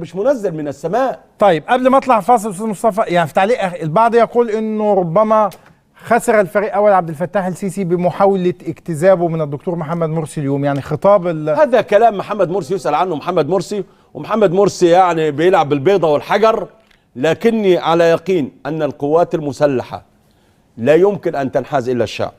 مش منزل من السماء. طيب قبل ما اطلع فاصل استاذ مصطفى، يعني في تعليق البعض يقول انه ربما خسر الفريق اول عبد الفتاح السيسي بمحاولة اكتذابه من الدكتور محمد مرسي اليوم، يعني خطاب هذا كلام محمد مرسي يسأل عنه محمد مرسي، ومحمد مرسي يعني بيلعب بالبيضة والحجر، لكني على يقين أن القوات المسلحة لا يمكن أن تنحاز إلا الشعب،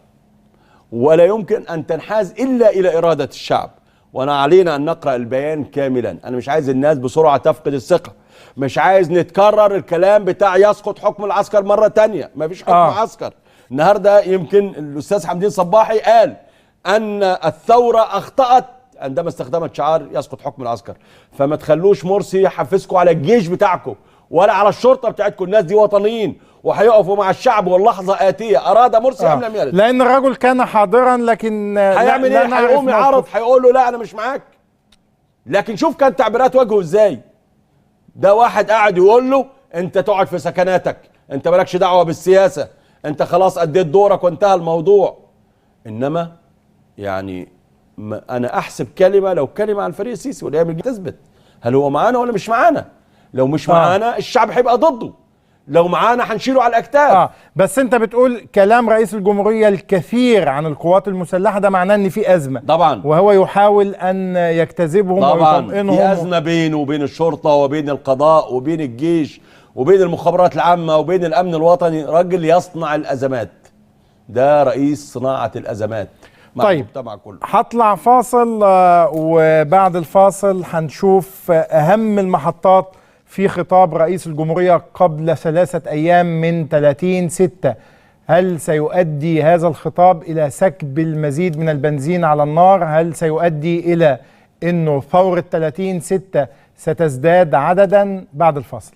ولا يمكن أن تنحاز إلا إلى إرادة الشعب. وأنا علينا أن نقرأ البيان كاملا. أنا مش عايز الناس بسرعة تفقد الثقة، مش عايز نتكرر الكلام بتاع يسقط حكم العسكر مرة تانية. ما فيش حكم عسكر النهاردة. يمكن الأستاذ حمدين صباحي قال أن الثورة أخطأت عندما استخدمت شعار يسقط حكم العسكر. فما تخلوش مرسي يحفزكم على الجيش بتاعكم ولا على الشرطة بتاعتكم. الناس دي وطنيين وهيقفوا مع الشعب، واللحظة آتية أراد مرسي أم لم يرد. لأن الرجل كان حاضرا، لكن هيعمل إيه؟ هيقوم يعارض، هيقول له لا أنا مش معاك. لكن شوف كان تعبيرات وجهه إزاي. ده واحد قاعد يقول له أنت تقعد في سكناتك، أنت مالكش دعوة بالسياسة، أنت خلاص أديت دورك وانتهى الموضوع. إنما يعني أنا أحسب كلمة لو كلمة عن الفريق السيسي والأيام اللي تثبت هل هو معانا ولا مش معانا. لو مش معانا الشعب هيبقى ضده، لو معانا هنشيله على الاكتاف. بس انت بتقول كلام رئيس الجمهورية الكثير عن القوات المسلحة، ده معناه ان في ازمة طبعا، وهو يحاول ان يجتذبهم ويطمئنهم. في ازمة بينه وبين الشرطة وبين القضاء وبين الجيش وبين المخابرات العامة وبين الامن الوطني. رجل يصنع الازمات، ده رئيس صناعة الازمات مع طيب المجتمع كله. هطلع فاصل، وبعد الفاصل هنشوف اهم المحطات في خطاب رئيس الجمهورية قبل 3 أيام من 30/6. هل سيؤدي هذا الخطاب إلى سكب المزيد من البنزين على النار؟ هل سيؤدي إلى أنه ثورة 30/6 ستزداد عددا؟ بعد الفاصل.